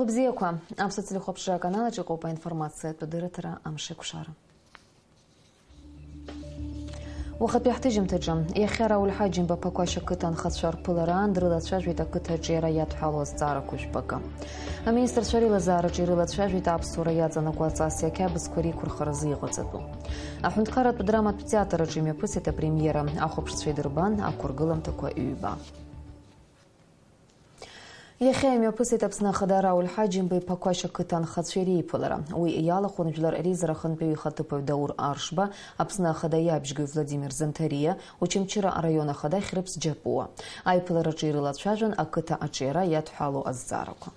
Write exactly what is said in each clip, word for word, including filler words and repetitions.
Бзиақәа, Аԥсуа телехәаԥшра аканалаҿ иҟоуп аинформациатә адырраҭара Амшеикәшара. Уахатәи ҳҭыжьымҭаҿы, иахьа Рауль Ҳаџьымба Ԥақәашь ақыҭа анхацәа рԥылараан дрылацәажәеит ақыҭа аҿиара иадҳәалоу азҵаарақәа жәпакы. Аминистрцәа реилазаараҿы ирылацәажәеит аԥсуара иаҵанакуа аҵаси ақьабзқәа реиқәырхаразы иҟаҵатәу. Аҳәынҭқарратә драматә театр аҿы имҩаԥысит апремиера, ахәаԥшцәа идырбан ақәыргыламҭақәа ҩба. Иахьа имҩаԥысит Аԥсны Ахада Рауль Ҳаџьымба иԥа Қәашь ақыҭа анхацәа иреиԥылара. Уи иалахәын жәлар реизара ахантәаҩы ихаҭыԥуаҩ Даур Аршба, Аԥсны Ахада иабжьгаҩ Владимир Занҭариа, Очамчыра араион ахада Хьрыԥс Џьапуа. Аиԥылараҿы ирылацәажәон ақыҭа аҿиара иадҳәалоу азҵаарақәа.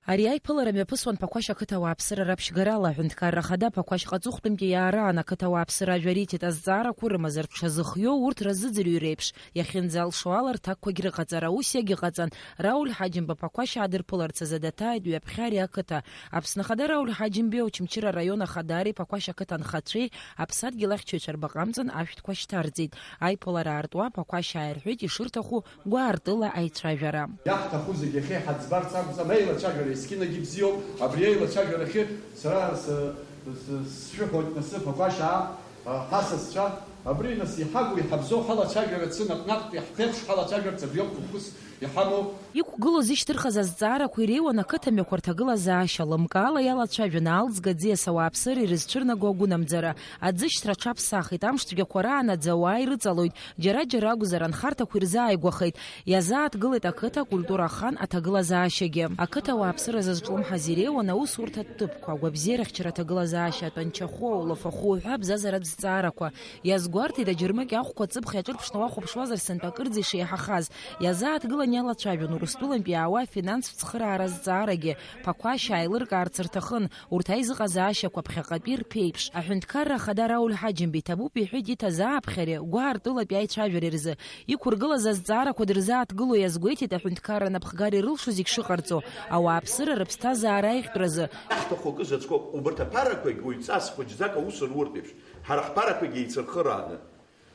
Ари аиԥылара мҩаԥысуан Ԥақәашь ақыҭа ауааԥсыра раԥшьгарала. Аҳәынҭқарра Ахада Ԥақәашь ҟаҵыхәтәантәи иаараан ақыҭа ауааԥсыра ажәа риҭеит азҵаарақәа рымазар дшазыхиоу урҭ разыӡырҩ реиԥш, иахьынӡалшо ала рҭакқәагь рыҟаҵара. Ус иагьыҟаҵан, Рауль Ҳаџьымба Ԥақәашь аадырԥыларц азы даҭааит ҩаԥхьа ари ақыҭа. Аԥсны Ахада Рауль Ҳаџьымбеи Очамчыра араион ахадареи Ԥақәашь ақыҭа анхацәеи аԥсадгьыл ахьчаҩцәа рбаҟа амҵан ашәҭқәа шьҭарҵеит. Аиԥылара аартуа Ԥақәашь ааирҳәеит ишырҭаху гәаартыла аицәажәара. Иаҳҭаху зегьы иахьа иҳаӡбарц акәӡам, аилацәажәара есқьынагьы бзиоуп, абри аилацәажәарахьы сара с-, с-, сшәыҳәоит, нас, Ԥақәашьаа, а, ҳасасцәа, абри, нас, иҳагу, иҳабзоу ҳалацәажәарацы наҟ-наҟтәи ҳԥеиԥш ҳалацәажәарц абриоуп хықәкыс иҳамоу. Иқәгылоу зышьҭырхыз азҵаарақәа иреиуан ақыҭа мҩақәа рҭагылазаашьа лымкаала иалацәажәон аалӡга аӡиас ауааԥсыра ирызцәырнаго агәынамӡара. Аӡышьҭра аҽаԥсахит, амш цәгьақәа раанаӡа ауаа ирыҵалоит, џьара-џьара акәзар анхарҭақәа ирзааигәахеит. Иазааҭгылеит ақыҭа акультура ахан аҭагылазаашьагьы. Ақыҭа ауааԥсыра зызҿлымҳаз иреиуан аусурҭа ҭыԥқәа, агәабзиарахьчара аҭагылазаашьа, атәанчахәы, аулафахәы уҳәа абзазаратә зҵаарақәа. Иазгәарҭеит аџьармыкьа ахәқәа аҵыԥх иаҿырԥшны уахәаԥшуазар сынтәа акырӡа ишеиҳахаз. Иазааҭгылан иалацәажәон Урыстәылантәи иаауа афинанстә цхыраара азҵаарагьы. Ԥақәашь ааилыркаарц рҭахын, урҭ аизыҟазаашьақәа ԥхьаҟатәи рԥеиԥш. Аҳәынҭқарра ахада Рауль Ҳаџьымба иҭабуп иҳәеит иҭаз ааԥхьареи гәаартылатәи аицәажәареи рзы. Иқәыргылаз азҵаарақәа дырзааҭгыло иазгәеиҭеит аҳәынҭқарра напхгара ирылшо зегь шыҟарҵо, ауааԥсыра рыԥсҭазаара аиӷьтәразы. Иаҳҭаху акы заҵәык ауп, убарҭ аԥарақәагь уаҩҵас хәыҷӡак аус руртә еиԥш, ҳара ҳԥарақәагь еицырхырааны,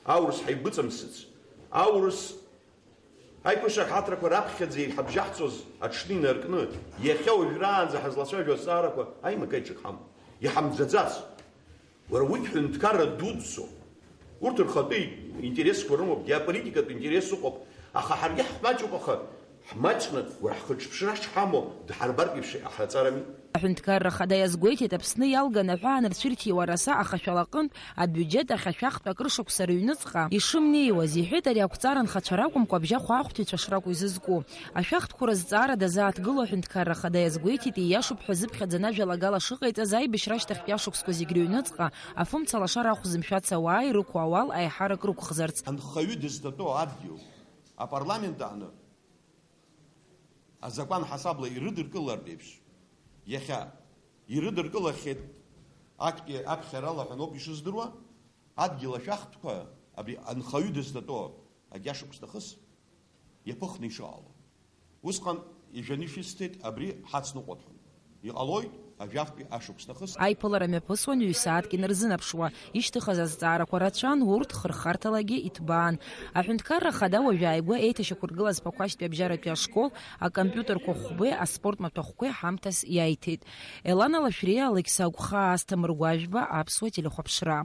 аурыс ҳаигәыҵамсыц, аурыс аиқәыршаҳаҭрақәа раԥхьаӡа иҳабжьаҳҵоз аҽны инаркны, иахьа уажәраанӡа ҳазлацәажәо азҵаарақәа аимакаиҿак ҳамоуп. Иҳамӡаӡац. Уара уи ҳәынҭқарра дуӡӡоуп. Урҭ рхатәы интересқәа рымоуп, геополитикатә интерес ыҟоуп, аха ҳаргьы ҳмаҷуп, аха ҳмаҷны, уара ҳхыҽԥшра шҳамоу дҳарбартә еиԥш иҟаҳҵарами? Аҳәынҭқарра ахада иазгәеиҭеит, Аԥсны иалган аҳәаа анырцәырҭиуа араса ахашәала аҟынтә абиуџьет ахь ашәахтә акыр шықәса рыҩныҵҟа ишымнеиуаз, иҳәеит ари ақәҵара анхацәа ракәымкәа абжьахә аахәҭыҩцәа шракәу изызку. Ашәахтәқәа рызҵаара дазааҭгыло аҳәынҭқарра ахада иазгәеиҭеит, ииашоуп ҳәа зыԥхьаӡаны ажәалагала шыҟаиҵаз аибашьра ашьҭахьтәи ашықәсқәа зегь рыҩныҵҟа афымца лашара ахәзымшәац ауаа ирықәу ауал аиҳарак рықәхзарц. Анхаҩы дызҭатәоу адгьыл апарламент аҟны азакәан ҳасабла ирыдыркылартә еиԥш, иахьа ирыдыркылахьеит актәи аԥхьара ала ҳәа ноуп ишыздыруа, адгьыл ашәахтәқәа абри анхаҩы дызҭатәоу агьашықәс нахыс иаԥыхны ишыҟало. Усҟан ижәаны ишәысҭеит, абри ҳацныҟәап ҳәа. Иҟалоит, ажәафтәи ашықәс нахыс. Аиԥылара мҩаԥысуан ҩ-сааҭк инарзынаԥшуа, ишьҭыхыз азҵаарақәа рацәан, урҭ хырхарҭалагьы иҭбаан. Аҳәынҭқарра ахада уажәааигәа еиҭашьақәыргылаз Ԥақәашьтәи абжьаратәи ашкол акомпиутерқәа хәбеи аспорт маҭәахәқәеи ҳамҭас иаиҭеит. Елана Лашәриа, Алықьса Агәхаа, Асҭамыр Гәажәба, Аԥсуа телехәаԥшра.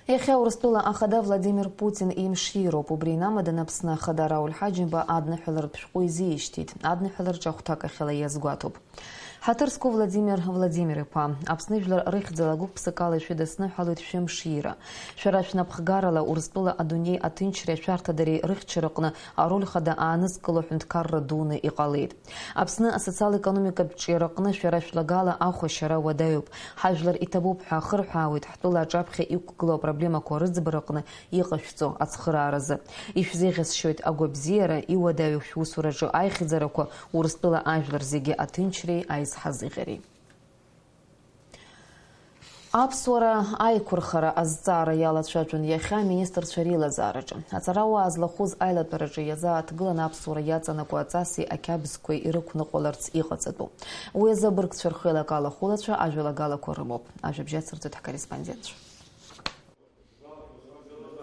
Иахьа Урыстәыла ахада Владимир Путин имшироуп. Убри инамадан Аԥсны ахада Рауль Ҳаџьымба адныҳәаларатә шәҟәы изишьҭит. Адныҳәалараҿы ахәҭакахьала иазгәаҭоуп. Ҳаҭыр зқәу Владимир Владимир-иԥа, Аԥсны жәлар рыхьӡала гәык-ԥсыкала ишәыдысныҳәалоит шәымшира. Шәара шәнапхгарала Урыстәыла адунеи аҭынчреи ашәарҭадареи рыхьчараҟны ароль хада аанызкыло аҳәынҭқарра дуны иҟалеит. Аԥсны асоциал-економикатә ҿиараҟны шәара шәлагала ахәашьара уадаҩуп. Ҳажәлар иҭабуп ҳәа ахырҳәаауеит ҳтәыла аҿаԥхьа иқәгылоу апроблемақәа рыӡбараҟны иҟашәҵо ацхырааразы. Ишәзеиӷьасшьоит агәабзиара, иуадаҩу шәусураҿы аихьӡарақәа, Урыстәыла ажәлар зегьы аҭынчреи аизҳазыӷьареи. Аԥсуара аиқәырхара азҵаара иалацәажәон иахьа аминистрцәа реилазаараҿы. Аҵарауаа злахәыз аилатәараҿы иазааҭгылан аԥсуара иаҵанакуа аҵаси ақьабзқәеи ирықәныҟәаларц иҟаҵатәу. Уи азы абыргцәа рхеилак алахәылацәа ажәалагалақәа рымоуп. Ажәабжь ацырҵоит ҳкорреспондентцәа.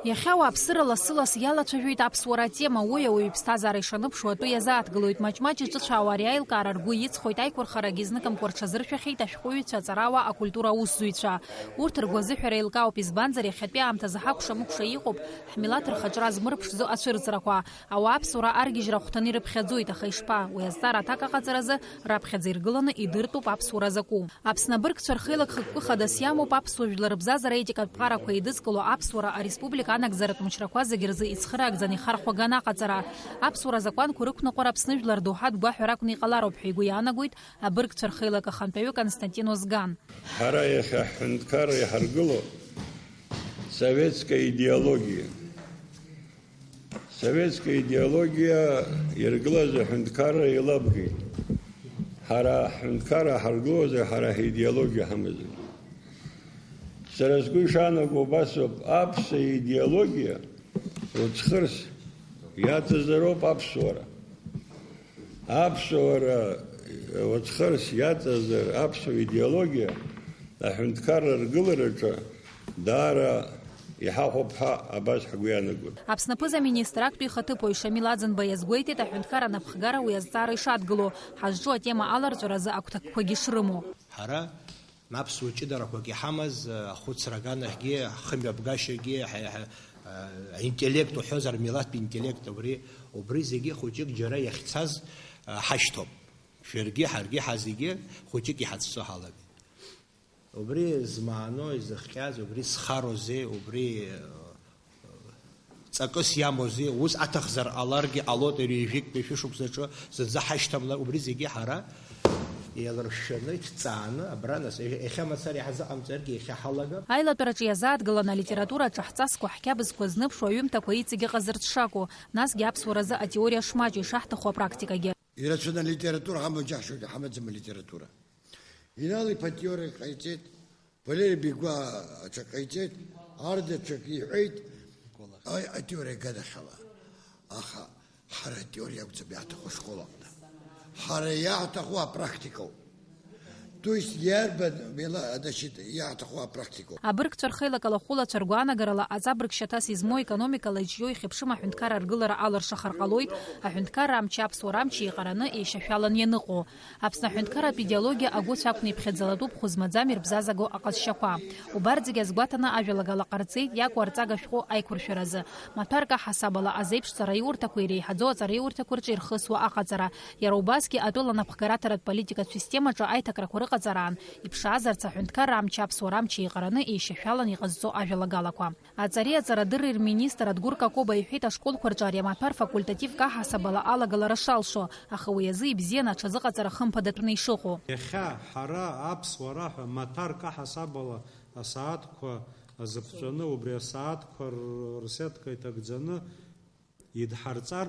Иахьа ауааԥсыра лассы-ласс иалацәажәоит аԥсуара атема, уи ауаҩы иԥсҭазаара ишаныԥшуа атәы иазааҭгылоит. Маҷ-маҷ иҿыцәаауа ари аилкаара ргәы иҵхоит, аиқәырхарагьы зныкымкәа рҽазыршәахьеит ашәҟәыҩҩцәа, аҵарауаа, акультура аусзуҩцәа. Урҭ ргәазыҳәара еилкаауп, избанзар, иахьатәи аамҭазы ҳакәша-мыкәша иҟоуп ҳмилаҭ рхаҿра змырԥшӡо ацәырҵрақәа. Ауаа аԥсуара аргьежьра ахәҭаны ирыԥхьаӡоит, аха ишԥа, уи азҵаара аҭак аҟаҵаразы раԥхьаӡа иргыланы идыртәуп аԥсуара закәу. Аԥсны абыргцәа рхеилак хықәкы хадас иамоуп аԥсуа жәлар рыбзазара аетикатә ԥҟарақәа еидызкыло аԥсуара ареспублика анагӡаратә мчрақәа зегьы рзы ицхыраагӡаны ихархәаган аҟаҵара. Аԥсуара азакәанқәа рықәныҟәара Аԥсны жәлар доуҳатә гәаҳәаракны иҟалароуп ҳәа игәы иаанагоит абыргцәа рхеилак ахантәаҩы Константин Озган. Ҳара иахьа ҳҳәынҭқарра иҳаргыло советская идеология. Советская идеология иргылаз аҳәынҭқарра еилабгеит. Ҳара ҳҳәынҭқарра ҳаргылозар, ҳара ҳидеологиа ҳамазар. Сара сгәы ишаанаго убасоуп, аԥсуа идеологиа уцхырс иаҵазароуп аԥсуара. Аԥсуара уцхырс иаҵазар аԥсуа идеологиа аҳәынҭқарра ргылараҿы даара иҳахәап ҳәа абас ҳгәы иаанагоит. Аԥсны аԥыза-министр актәи ихаҭыԥуаҩ Шамил Аӡынба иазгәеиҭеит, аҳәынҭқарра анапхгара уи азҵаара ишадгыло, ҳазҿу атема аларҵәаразы агәҭакқәагьы шрымоу. Ҳара аԥсуа ҷыдарақәак иҳамаз, ахәыцра аганахьгьы, ҳхымҩаԥгашьагьы, ҳа-, ҳа-, аинтеллект уҳәозар, милаҭтә интеллект убри, убри зегьы хәыҷык џьара иахьцаз, ҳашьҭоуп. Шәаргьы, ҳаргьы, ҳазегьы хәыҷык иҳацәцо ҳалагеит. Убри змааноу, изыхҟьаз, убри зхароузеи, убри, э, ҵакыс иамоузеи, ус аҭахзар ҟаларгьы ҟалоит, ари ҩажәиктәи шәышықәсаҿы зынӡа ҳашьҭамлар, убри зегьы ҳара еиларшәшәаны, иҭҵааны, абра нас, иахьа мацара иҳазыҟамҵаргьы, иахьа ҳалагап. Аилатәараҿы иазааҭгыланы алитература аҿы ҳҵасқәа, ҳқьабзқәа зныԥшуа аҩымҭақәа иҵегь ыҟазарц шакәу, насгьы аԥсуаразы атеориа шмаҷу ишаҳҭаху апрактикагьы. Ирацәаны алитература ҳамоу џьаҳшьоит, иҳамаӡам алитература. Инал-иԥа теориак ҟаиҵеит, Валери Бигәаа аҽак ҟаиҵеит, Арда аҽак иҳәеит, аи, атеориа аганахьала. Аха ҳара атеориа акәӡам иаҳҭаху ашкол аҟны. Ҳара иаҳҭаху апрактикоуп. То есть иарбан мила-, значит, иаҳҭаху апрактикоуп. Абыргцәа рхеилак алахәылацәа ргәаанагарала, аҵабырг шьаҭас измоу, економикала иҿио ихьыԥшым аҳәынҭқарра аргылара алыршахар ҟалоит, аҳәынҭқарра амчи аԥсуара амчи еиҟараны еишьашәалан ианыҟоу. Аԥсны аҳәынҭқарратә идеологиа агәыцә ақәниԥхьаӡалатәуп хәы змаӡам ирбзазаго аҟазшьақәа. Убарҭ зегьы азгәаҭаны ажәалагала ҟарҵеит иаку арҵага шәҟәы аиқәыршәаразы. Маҭәарк аҳасабала азеиԥш ҵараиурҭақәа иреиҳаӡоу аҵараиурҭақәа рҿы ирхысуа аҟаҵара. Иара убасгьы атәыла напхгараҭаратә политикатә системаҿы аиҭакрақәа рыҟаҵараан, иԥшаазарц аҳәынҭқарра амчи аԥсуара амчи еиҟараны еишьашәалан иҟазҵо ажәалагалақәа. Аҵареи аҵарадырреи рминистр Адгәыр Какоба иҳәеит, ашколқәа рҿы ари амаҭәар факультативк аҳасабала алагалара шалшо, аха уи азы ибзианы аҽазыҟаҵара хымԥадатәны ишыҟоу. Иахьа ҳара аԥсуара ҳәа маҭәарк аҳасабала асааҭқәа азыԥҵәаны, убри асааҭқәа р-, рсеҭка иҭагӡаны идҳарҵар,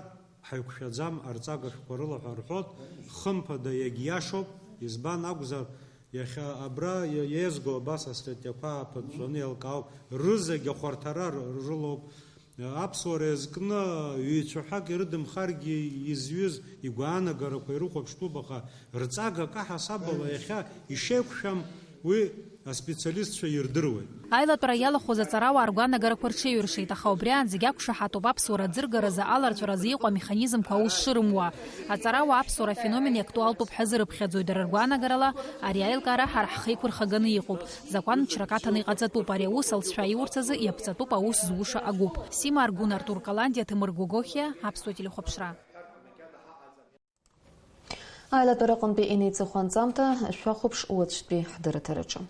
ҳаиқәшәаӡам, арҵага шәҟәқәа рыла ҳәа рҳәоит, хымԥада иагьиашоуп, избан акәзар, иахьа абра иа-, иеизго абас астатиақәа аԥыҵәҵәаны еилкаауп, рызегь ахәарҭара р-, рылоуп. Аԥсуара иазкны ҩ-цәаҳәак ирыдымхаргьы изҩыз игәаанагарақәа ирыхәаԥштәуп, аха рҵага каҳасабала иахьа ишеиқәшәам уи аспециалистцәа ирдыруеит. Аилатәара иалахәыз аҵарауаа ргәаанагарақәа рҽеиҩыршеит, аха убри аан зегь ақәшаҳаҭуп аԥсуара аӡыргаразы аларҵәаразы иҟоу амеханизмқәа аус шырымуа. Аҵарауаа аԥсуара афеномен иактуалтәуп ҳәа азырыԥхьаӡоит, дара ргәаанагарала, ари аилкаара ҳара ҳхы иқәырхаганы иҟоуп, закәанмчрак аҭаны иҟаҵатәуп, ари аус алҵшәа аиурц азы иаԥҵатәуп аус зуша агәыԥ. Сима Аргәын, Артур Каландиа, Ҭемыр Гогохиа, Аԥсуа телехәаԥшра. Аилатәараҟынтәи инеиҵыху анҵамҭа шәахәаԥш уаҵәтәи ҳдырраҭараҿы.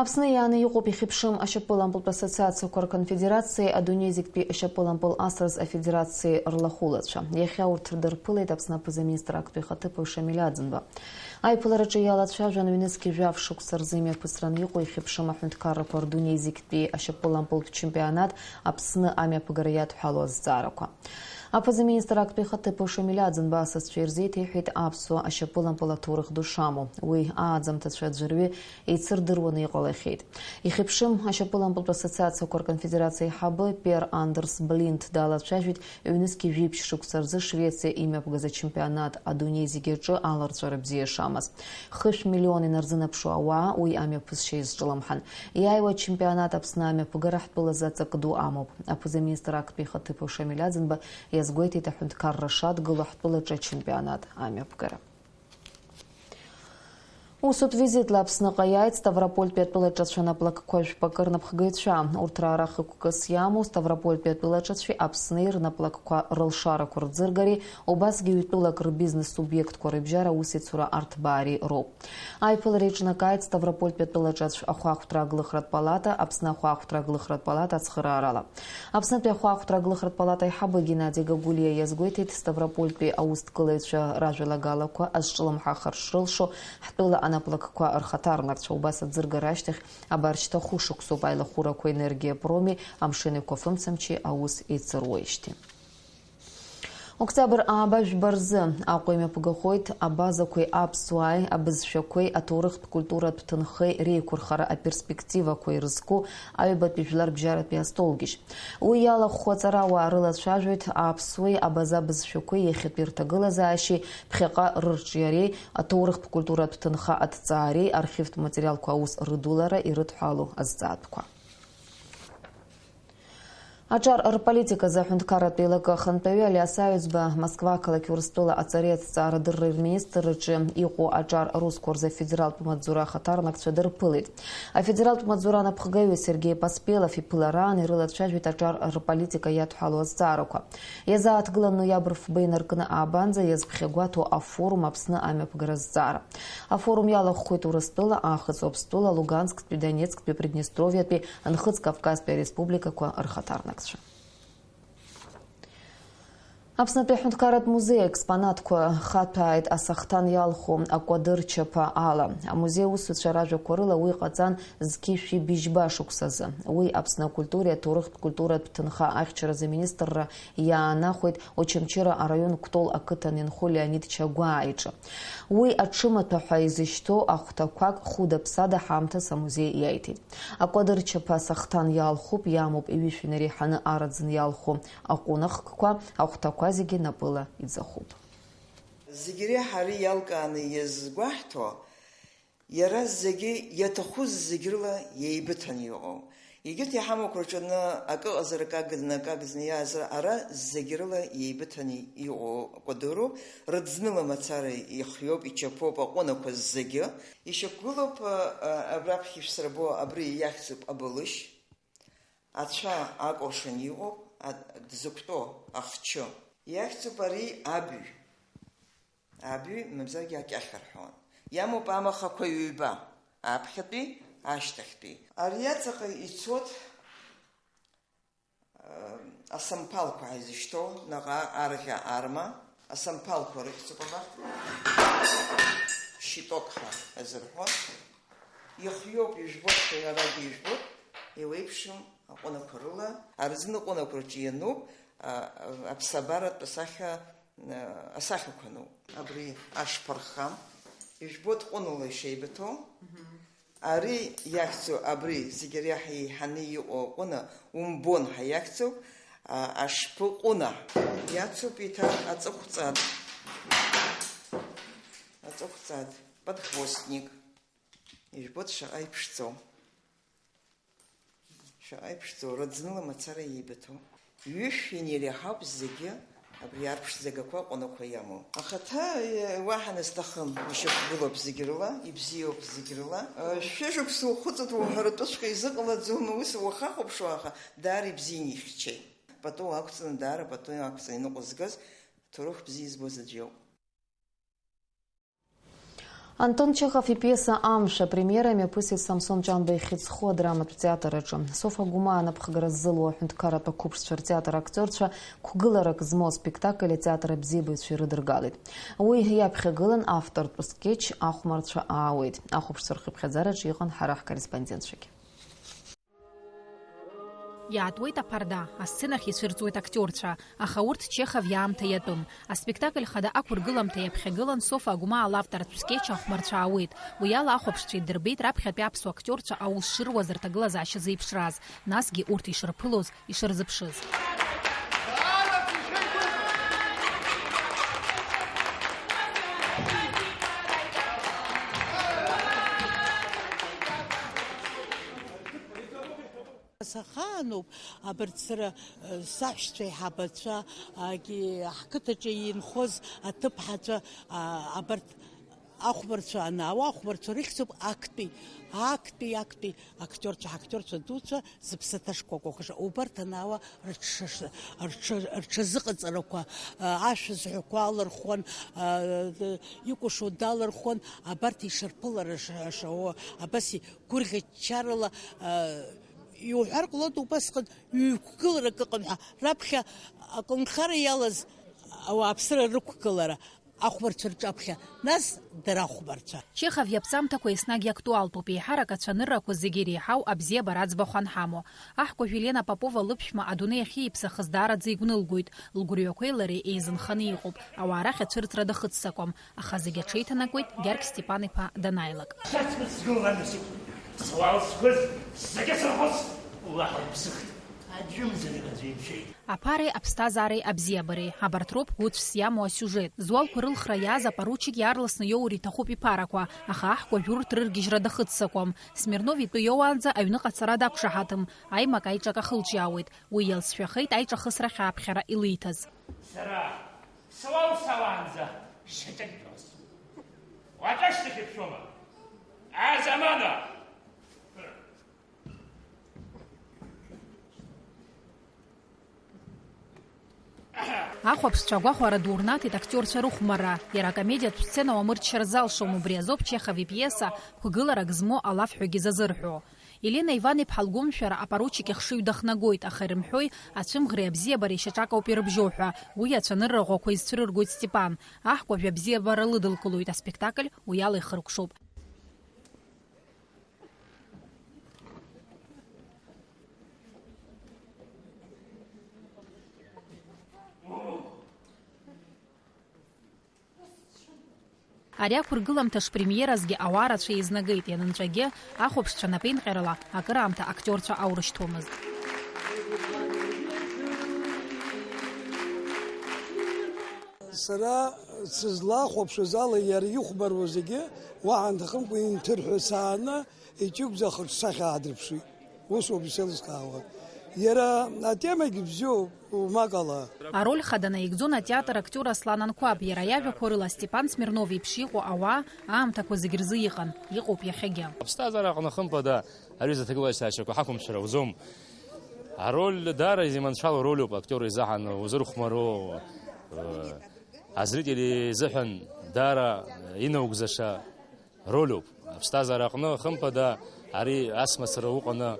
Аԥсны иааны иҟоуп ихьыԥшым ашьапылампылтә ассоциациақәа рконфедерациеи адунеи зегьтәи ашьапылампыл асраз афедерациеи рлахәылацәа. Иахьа урҭ рдырԥылеит Аԥсны аԥыза-министр актәи ихаҭыԥуаҩ Шамиль Аӡынба. Аиԥылараҿы иалацәажәан ҩнызқь жәаф шықәса рзы имҩаԥысраны иҟоу ихьыԥшым аҳәынҭқаррақәа рдунеи зегьтәи ашьапылампылтә чемпионат Аԥсны амҩаԥгара иадҳәалоу азҵаарақәа. Аԥыза-министр актәи ихаҭыԥуаҩ Шамиль Аӡынба асасцәа ирзеиҭеиҳәеит аԥсуа ашьапылампыл аҭоурых ду шамоу. Уи ааӡамҭацәа аӡәырҩы еицырдыруаны иҟалахьеит. Ихьыԥшым ашьапылампылтә ассоциациақәа рконфедерациа аиҳабы Пер Андерс Блинт далацәажәеит ҩнызқьи жәиԥшь шықәса рзы Швециа имҩаԥгаз ачемпионат адунеи зегьы аҿы аларҵәара бзиа шамаз. Хышә миллион инарзынаԥшуа ауаа уи амҩаԥысшьа иазҿлымҳан. Иааиуа ачемпионат Аԥсны амҩаԥгара ҳтәылазы аҵак ду амоуп. Аԥыза-министр актәи ихаҭыԥуаҩ Шамиль Аӡынба иазгәеиҭеит аҳәынҭқарра шадгыло ҳтәылаҿы ачемпионат амҩаԥгара. Усутә визитла Аԥсныҟа иааит Ставропольтәи атәылаҿацәа наплакқәа жәпакы рнапхгаҩцәа. Урҭ раара хықәкыс иамоу Ставропольтәи атәылаҿацәеи Аԥсни рнаплакқәа рылшарақәа рӡыргареи, убасгьы ҩ-тәылак рбизнес субиектқәа рыбжьара аусеицура арҭбаареи роуп. Аиԥылара еиҿнакааит Ставропольтәи атәылаҿацә ахәаахәҭра аглыхратә палата, Аԥсны ахәаахәҭра аглыхратә палата ацхыраарала. Аԥснытәи ахәаахәҭра аглыхратә палата аиҳабы Геннади Гагулиа иазгәеиҭеит, Ставропольтәи аусҭгылаҩцәа ражәалагалақәа азҿлымҳахар шрылшо, ҳтәыла анаплакқәа рхаҭарнакцәа убас аӡыргара ашьҭахь абаршьҭа хәышықәсоуп аилахәырақәа Енергиапроми, Амшын Еиқәафымцамчи аус еицыруеижьҭеи. Октиабр ааба жәба рзы Аҟәа имҩаԥгахоит абазақәеи аԥсуааи абызшәақәеи аҭоурыхтә культуратә ҭынхеи реиқәырхара аперспективақәа ирызку аҩбатәи жәларбжьаратәи астолгьежь. Уи иалахәхо аҵарауаа рылацәажәоит аԥсуеи абаза бызшәақәеи иахьатәи рҭагылазаашьеи, ԥхьаҟа рырҿиареи, аҭоурыхтә культуратә ҭынха аҭҵаареи, архивтә материалқәа аус рыдулара ирыдҳәалоу азҵаатәқәа. Аҿар рполитиказы аҳәынҭқарратә еилакы ахантәаҩы Алиас Аҩӡба Москва ақалақь Урыстәыла аҵареи аҭҵаарадырреи рминистрраҿы иҟоу аҿар русқәа рзы афедералтә маҵзура ахаҭарнакцәа дырԥылеит. Афедералтә маҵзура анапхгаҩы Сергеи Поспелов иԥылараан ирылацәажәеит аҿар рполитика иадҳәалоу азҵаарақәа. Иазааҭгылан ноиабр фба инаркны аабанӡа иазԥхьагәаҭоу афорум Аԥсны амҩаԥгара азҵаара. Афорум иалахәхоит Урыстәыла, Аахыҵ Уаԥстәыла, Лугансктәи, Донецктәи, Приднестровиатәи, Нхыҵ Кавказтәи ареспубликақәа рхаҭарнакцәа. Аԥснытәи аҳәынҭқарратә музеи аекспонатқәа хаҭәааит асахҭан иалху акәадыр чаԥа ала. Амузеи аусзуҩцәа ражәақәа рыла уи ҟаҵан зқьи шәи быжьба шықәсазы. Уи Аԥсны акультуреи аҭоурыхтә культуратә ҭынха ахьчаразы аминистрра иаанахәеит Очамчыра араион Кәтол ақыҭан инхо Леонид Чагәаа иҿы. Уи аҽымаҭәа ҳәа изышьҭоу ахәҭақәак хәыда-ԥсада ҳаамҭас амузеи иаиҭеит. Акәадыр чаԥа асахҭан иалхуп, иамоуп ҩышә инареиҳаны араӡын иалху аҟәынахкқәа, ахәҭақәа зегьы напыла иӡахуп. Зегь реиҳа ари иалкааны иазгәаҳҭо, иара зегьы иаҭаху зегь рыла еибыҭаны иҟоу. Егьырҭ иҳамақәа рҿы акы ыҟазар, акы агны, акы агӡаны иааз, ара зегь рыла еибыҭаны иҟоу акәадыроуп, рыӡныла мацара ихиоуп, ичаԥоуп аҟәынақәа зегьы. Ишьақәгылоуп, а, а, абраԥхьа ишәсырбо абри иахьӡуп абылышь, ацәа акәыршан иҟоуп, а, дзықәтәоу ахчы. Иахьӡуп ари абҩ. Абҩ, мамзаргьы акьахьа рҳәон. Иамоуп амахақәа ҩба, аԥхьатәи, ашьҭахьтәи. Ари аҵаҟа ицоит, э, асамԥалқәа ҳәа изышьҭоу, наҟ-ааҟ арӷьа арма, асамԥалқәа рыхьӡуп абарҭ. Щиток ҳәа азырҳәон. Ихиоуп, ижәбоит, ҳәа иарагьы ижәбоит, еиуеиԥшым аҟәынақәа рыла, арӡны ҟәынақәа рҿы иануп, а, а, аԥсабаратә асахьа, а, асахьақәа ануп. Абри ашԥырха, ижәбоит ҟәынала ишеибыҭоу. Ари иахьӡу, абри зегь реиҳа еиҳаны иҟоу аҟәына, умбон ҳәа иахьӡуп, а, ашԥы ҟәына. Иацуп еиҭа аҵыхәҵад. Аҵыхәҵад, подхвостник. Ижәбоит шаҟа иԥшӡоу. Шаҟа иԥшӡоу, рыӡныла мацара еибыҭоу. Ҩышә инареиҳауп зегьы абри арԥшӡагақәа ҟәынақәа иамоу. Ахаҭа, э, уаҳа назҭахым, ишьақәгылоуп зегь рыла, ибзиоуп зегь рыла. Э, шәышықәса ухыҵуеит уҳәаратәыҵәҟьа изыҟалаӡом, ус уахахәаԥшуа, аха даара ибзианы ихьчеит. Пату ақәҵаны, даара пату ақәҵаны иныҟәызгаз, ҭоурых бзиа избоз аӡә иоуп. Антон Чехов ипиеса Амш апремиера мҩаԥысит Самсон Ҷанба ихьыӡхо адраматә театр аҿы. Софа Гәымаа анапхгара ззылуа аҳәынҭқарратә ақәыԥшцәа ртеатр актиорцәа қәгыларак змоу аспектакль атеатр абзиабаҩцәа ирыдыргалеит. Уи иаԥхьагылан автортә скетч Ахәмарцәа аауеит. Ахәаԥшцәа рхыԥхьаӡараҿы иҟан ҳара ҳкорреспондентцәагьы. Иаатуеит аԥарда, асценахь ицәырҵуеит актиорцәа, аха урҭ Чехов иаамҭа иатәым. Аспектакль хада ақәыргыламҭа иаԥхьагылан Софа Агәмаа лавтортә скетч ахәмарцәа аауеит. Уи ала ахәаԥшцәа идырбеит раԥхьатәи аԥсуа актиорцәа аус шыруаз рҭагылазаашьа зеиԥшраз, насгьы урҭ ишырԥылоз, ишырзыԥшыз. Сахаануп, абарҭ сара, э, саҳәшьцәа, еиҳабацәа, агьи ҳқыҭаҿы инхоз аҭыԥҳацәа, а, абарҭ ахәмарцәа анаауа, ахәмарцәа рыхьӡуп актәи, актәи, актәи актиорцәа, ҳактиорцәа дуцәа зыԥсы ҭашқәа кәакәаша. Убарҭ анаауа рыҽшаш-, рҽа-, рҽазыҟаҵарақәа, а, ашәа зҳәақәа алырхуан, а, д-, икәашо далырхуан, абарҭ ишырԥылара ш-, шауа, абас игәырӷьа-ччарала, а, иуҳәар ҟалоит убасҟан ҩ-қәгыларак ыҟан ҳәа, раԥхьа аколнхара иалаз ауааԥсыра рықәгылара, ахәмарцәа рҿаԥхьа, нас дара ахәмарцәа. Чехов иаԥҵамҭақәа еснагь актуалтәуп, еиҳарак ацәаныррақәа зегьы иреиҳау абзиабара аӡбахә анҳамоу. Аҳкәажә Елена Попова лыԥшәма адунеи ахьиԥсахыз даараӡа игәнылгоит, лгәырҩақәеи лареи еизынханы иҟоуп, ауаа рахь ацәырҵра дахыццакуам, аха зегь аҽеиҭанакуеит Гьаргь Степан-иԥа данааилак. Сацкыц сгылан насыԥ, суал сгәыз зегьы сырхәыц, уаҳа уԥсыхт, аӡәымзарак аӡәы иԥшеит. Аԥареи аԥсҭазаареи абзиабареи, абарҭ роуп гәыцәс иамоу асиужет. Зуалқәа рылхра иааз апоручик иаарласны иоур иҭахуп иԥарақәа, аха аҳкәажә урҭ рыргьежьра дахыццакуам. Смирнов итәы иоуаанӡа аҩныҟа ацара дақәшаҳаҭым, аимак-аиҿак ахылҿиаауеит. Уи иалҵшәахеит аиҿахысра ахьааԥхьара илиҭаз. Сара сауал сауаанӡа шьаҿакгьы уасҳәом. Уаҵәашьҭахь иԥшәома? Азамана! Ахәаԥшцәа агәахәара ду рнаҭеит актиорцәа рыхәмарра. Иара акомедиатә сцена уамырччар залшом, убри азоуп Чехов ипиеса қәгыларак змоу алафҳәагьы зазырҳәо. Елена Иван-иԥҳа лгәымшәара апоручик ихшыҩ дахнагоит, аха ирымҳәои, ацәымӷреи абзиабареи шьаҿак ауп ирыбжьоу ҳәа, уи ацәанырра ӷәӷәақәа изцәырыргоит Степан. Аҳкәажә абзиабара лыдылкылоит, аспектакль уи ала ихыркәшоуп. Ари ақәыргыламҭа шпремиеразгьы ауаа рацәа еизнагеит, ианынҵәагьы, ахәаԥшцәа напеинҟьарала акыраамҭа актиорцәа аурышьҭуамызт. Сара сызлахәаԥшуаз ала, иара ихәмаруа зегьы уаҳа нҭахымкәа инҭырҳәсааны, иҷыгәӡа ахаҿсахьа аадырԥшит. Ус ауп исеилыскаауа. Иара атемагьы бзиоуп, умак ала. Ароль хада наигӡон атеатр актиор Аслан Анқәаб. Иара иажәақәа рыла, Степан Смирнов иеиԥш иҟоу ауаа аамҭақәа зегь рзы иҟан, иҟоуп иахьагьы. Аԥсҭазаара аҟны, хымԥада, аҩыза аҭагылазаашьақәа ҳақәымшәар ауӡом. Ароль даара изиманшәало ролиуп, актиор изаҳан узырхәмаруа, э, азритель изыҳәан даара инаугӡаша ролиуп. Аԥсҭазаара аҟны, хымԥада, ари ас мацара уҟаны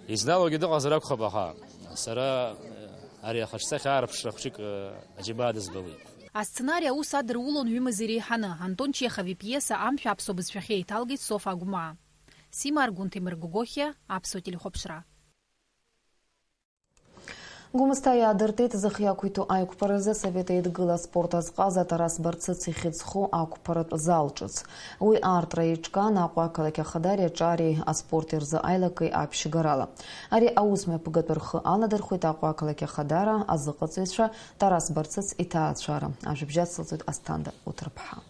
изналогьы дыҟазар акәхап, аха сара, э, ари ахаҿсахьа аарԥшра хәҷык, э, аџьабаа дызбалеит. Асценари аус адырулон ҩымыз иреиҳаны. Антон Чехов ипиеса Амшә аԥсуа бызшәахьы еиҭалгеит Софа Агәмаа. Сима Аргәын, Ҭемыр Гогохиа, Аԥсуа телехәаԥшра. Гәымсҭа иаадыртит зых иақәиҭу аиқәԥаразы Асовет Еидгыла аспорт азҟаза Тарас Барцыц ихьыӡ зху ақәԥаратә зал ҿыц. Уи аартра еиҿкаан Аҟәа ақалақь ахадареи аҿареи аспорти рзы аилакеи аԥшьгарала. Ари аусмҩаԥгатә рхы аладырхәит Аҟәа ақалақь ахадара азыҟаҵаҩцәа, Тарас Барцыц иҭаацәара. Ажәабжь ацылҵоит Асҭанда Уҭырԥҳа.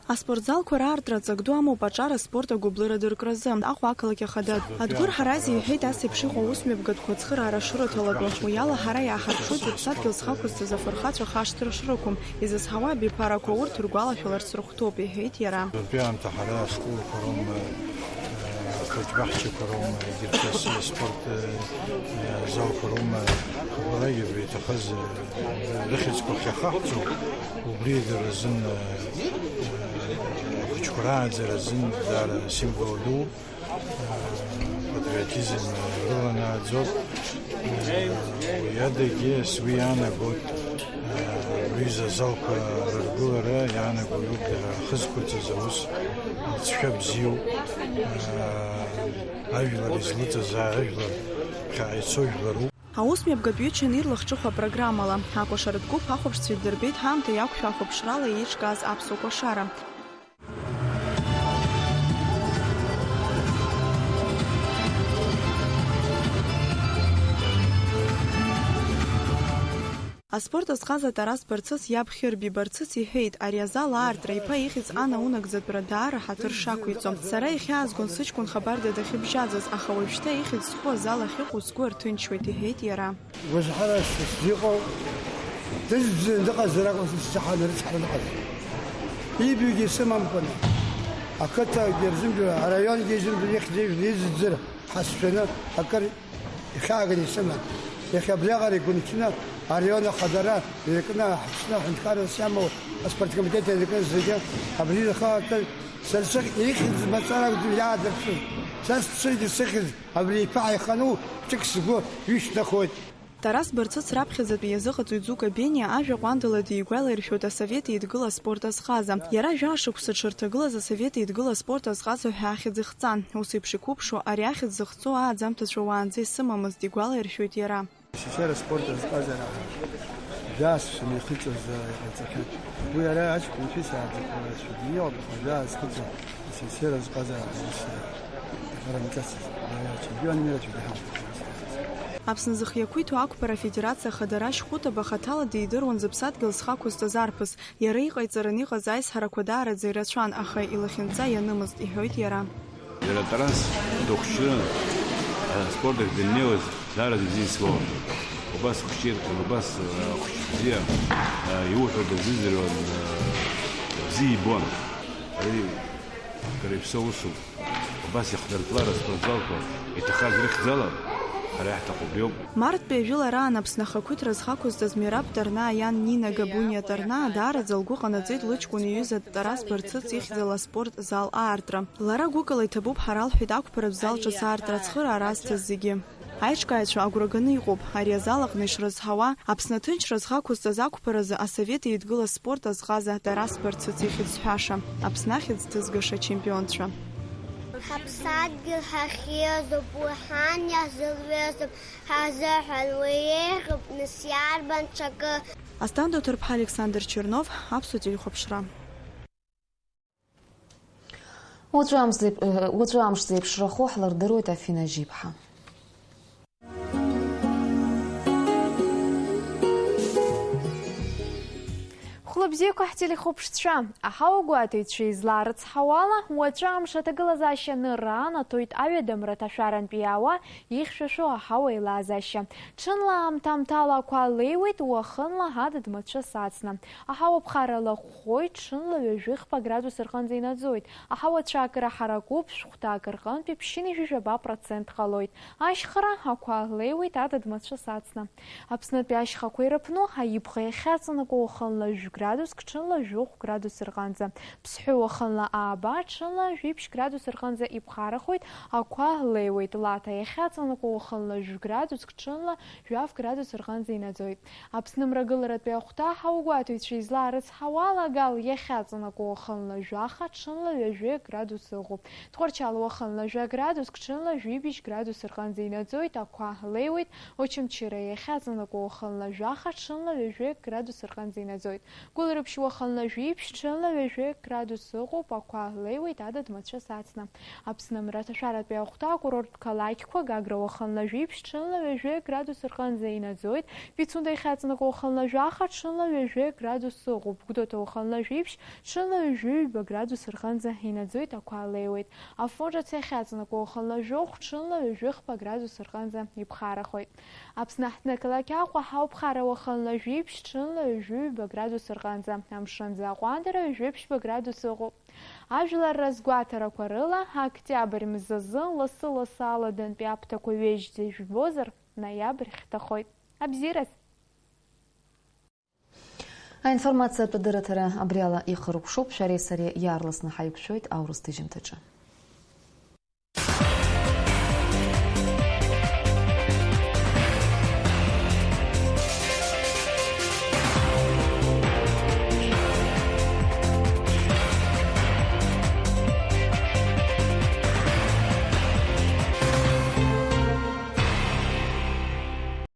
Аспортзалқәа раартра аҵак ду амоуп аҿар аспорт агәыблыра дыркразы, Аҟәа ақалақь ахада. Адгәыр Ҳарази иҳәеит, ас еиԥш иҟоу аусмҩаԥгатәқәа ацхыраара шырацәалатәу. Уи ала ҳара иааҳарԥшуеит зыԥсадгьыл зхақәызҵаз афырхацәа хашҭра шырақәым изызҳауа абиԥарақәа урҭ ргәалашәаларц рыхәҭоуп, иҳәеит иара. Абри аамҭа ҳара ашколқәа роума, Ахәыҷбаҳчақәа роума, егьырҭ асы аспорт, э, залқәа роума, хәыблаҩык иаҳҭахыз, э, рыхьӡқәа ахьахаҳҵо, убри дара рзын, э, э, ахәыҷқәа рааӡара азын даара символ ду, э, патриотизм, э, рыланааӡоит. Э, уи адагьы сгәы иаанагоит, Рҩыза азалқәа рыргылара иаанаго иоуп дара ахы зқәырҵаз аус, алҵшәа бзиоуп, ажәлар излыҵаз ажәлар Ԥхьаҟа ицо жәларуп. Аусмҩаԥгатә ҩычан ирлахҿыху апрограммала, акәашаратә гәыԥ ахәаԥшцәа иддырбеит ҳаамҭа иақәшәо ахәаԥшрала еиҿкааз аԥсуа кәашара. Аспорт азҟаза Тарас Барцыц иаб Хьырби Барцыц иҳәеит, ари азал аартра иԥа ихьӡ анаунагӡатәра даара ҳаҭыр шақәиҵо. Сара ихьаазгон сыҷкәын хабарда дахьыбжьаӡыз, аха уажәшьҭа ихьӡ зху азал ахьыҟоу сгәы арҭынчуеит, иҳәеит иара. Гәазҳара сзыҟоу, дызӡын дыҟазар акәын сзаҳаны рыцҳара дыҟаз. Ибҩагьы сымамкәаны, ақыҭагьы рзымдыруа, араионгьы изымдыруа, ихьӡ-ижәла изӡыр ҳасшәаны акыр ихьааганы исыман. Иахьа абриаҟара игәынқьны араион ахадара иркны, аҳҭны аҳәынҭқаррас иамоу аспорткомитет иркны зегьы абри рхы аартын. Сара сыхь ихьӡ мацаракәӡам иаадырԥшыз. Са сцәыргьы сыхьӡ абри иԥа ааихану ԥшьык сгәы ҩышьҭнахуеит. Тарас Барцыц раԥхьаӡатәи иазыҟаҵоит Зука Бениа, ажәа ҟәандала дигәалаиршәоит Асовет Еидгыла аспорт азҟаза. Иара жәа шықәса дшырҭагылаз Асовет Еидгыла аспорт азҟаза ҳәа ахьӡ ихҵан. Ус еиԥш иқәыԥшу, ари ахьӡ зыхҵоу ааӡамҭацәа уаанӡа исымамызт, игәалаиршәоит иара. Асовет аспорт азҟазара жәа шықәса мҩахыҵуаз иҟаиҵахьан. Уи ара аҷкәынцәа исааӡақәа рацәаҩны иҟоуп, аха жәа азхыҵуа асовет азҟазара ҳәа ус иҟарымҵацызт. Иара ачемпион мира цәгьа ҳамоуп. Аԥсны зых иақәиҭу ақәԥара афедерациа ахадара Шьхәыта бахаҭала дидыруан зыԥсадгьыл зхы ақәызҵаз арԥыс. Иара иҟаиҵаран иҟаз аизҳарақәа даараӡа ирацәан, аха илахьынҵа ианымызт, иҳәоит иара. Иара Тарас дыхәҷны аспорт ахь даннеиуаз даараӡа ибзиа исуан. Убас хәҷы ирҭон, убас, а, хәҷы бзиа, а, иуҳәо дазыӡырҩуан, а, бзиа ибон. Ари акыр иаԥсоу усуп. Убас иахдыртлар аспортзалқәа иҭахаз рыхьӡала ҳара иаҳҭаху убриоуп. Марттәи ажәылараан Аԥсны ахақәиҭра зхы ақәызҵаз Мераб Ҭарнаа иан Нина Габуниа Ҭарнаа даараӡа лгәы ҟанаҵеит лыҷкәын иҩыза Тарас Барцыц ихьӡала аспорт зал аартра. Лара гәыкала иҭабуп ҳара, лҳәеит, ақәԥаратә зал ҿыц аартра ацхыраара азҭаз зегьы. Аиҿкааҩцәа агәра ганы иҟоуп, ари азал аҟны ишрызҳауа, Аԥсны аҭынчра зхы ақәызҵаз ақәԥаразы Асовет Еидгыла спорт азҟаза Тарас Барцыц ихьӡ зҳәаша, Аԥсны ахьӡ ҭызгаша ачемпионцәа. Ҳаԥсадгьыл ҳахьиазоуп, уи ҳан иаҳзылҩызоуп, ҳазыҳәан уи еиӷьуп, нас иарбан ҽакы? Асҭанда Ҭарԥҳа, Александр Чернов, Аԥсуа телехәаԥшра. Уаҵәы амш зеип-, уаҵәы амш зеиԥшрахо ҳлырдыруеит Афина Жьиԥҳа. Хәлыбзиақәа ҳтелехәаԥшцәа, аҳауагәаҭаҩцәа излаарыцҳауала, уаҵәы амш аҭагылазаашьа анырра анаҭоит аҩадамра аҭашәарантә иаауа ихьшәашәо аҳауа еилазаашьа. Ҽынла аамҭа-аамҭала ақәа леиуеит, уахынла адыд мацәыс ацны. Аҳауа ԥхара лахәхоит, ҽынла ҩажәи хԥа градус рҟынӡа инаӡоит. Аҳауа цәаакыра ҳаракуп, шәҟәҭак рҟынтәи ԥшьынҩажәи жәаба процент ҟалоит. Ашьхара ақәа леиуеит адыд мацәыс ацны. Аԥснытәи ашьхақәа ирыԥну аибӷа иахьаҵанакуа уахынла жәградуск, ҽынла жәохә градус рҟынӡа. Ԥсҳәы уахынла ааба, ҽынла жәиԥшь градус рҟынӡа иԥхарахоит, ақәа леиуеит. Лаҭа иахьаҵанакуа уахынла жәградуск, ҽынла жәаф градус рҟынӡа инаӡоит. Аԥсны мрагыларатәи ахәҭа ҳаугәаҭаҩцәа излаарыцҳауала, Гал иахьаҵанакуа уахынла жәаха, ҽынла ҩажәи градус ыҟоуп. Тҟәарчал уахынла жәа градуск, ҽынла жәибжь градус рҟынӡа инаӡоит, ақәа леиуеит. Очамчыра иахьаҵанакуа уахынла жәаха, ҽынла ҩажәи градус рҟынӡа инаӡоит. Гәылрыԥшь уахынла жәиԥшь, ҽынла ҩажәи градус ыҟоуп, ақәа леиуеит адыд мацәыс ацны. Аԥсны мраҭашәаратәи ахәҭа акурорттә қалақьқәа, Гагра уахынла жәиԥшь, ҽынла ҩажәи градус рҟынӡа инаӡоит, Пицунда иахьаҵанакуа уахынла жәаха, ҽынла ҩажәи градус ыҟоуп, Гәдоуҭа уахынла жәиԥшь, ҽынла ҩажәи ҩба градус рҟынӡа инаӡоит, ақәа леиуеит. Афон ҿыц иахьаҵанакуа уахынла жәохә, ҽынла ҩажәи хԥа градус рҟынӡа иԥхарахоит. Аԥсны аҳҭнықалақь Аҟәа ҳауп, ԥхара уахынла жәиԥшь, ҽынла ҩажәи ҩба градус рҟынӡа, амшынӡы аҟәандара ҩажәи ԥшьба градус ыҟоуп. Ажәлар разгәаҭарақәа рыла, октиабр мзазы лассы-лассы аладантәи аԥҭақәа ҩежьӡа ижәбозар, ноиабр хьҭахоит. Абзиараз! Аинформациатә адырраҭара абри ала ихыркәшоуп, шәареи сареи иаарласны ҳаиқәшәоит аурыс ҭыжьымҭаҿы.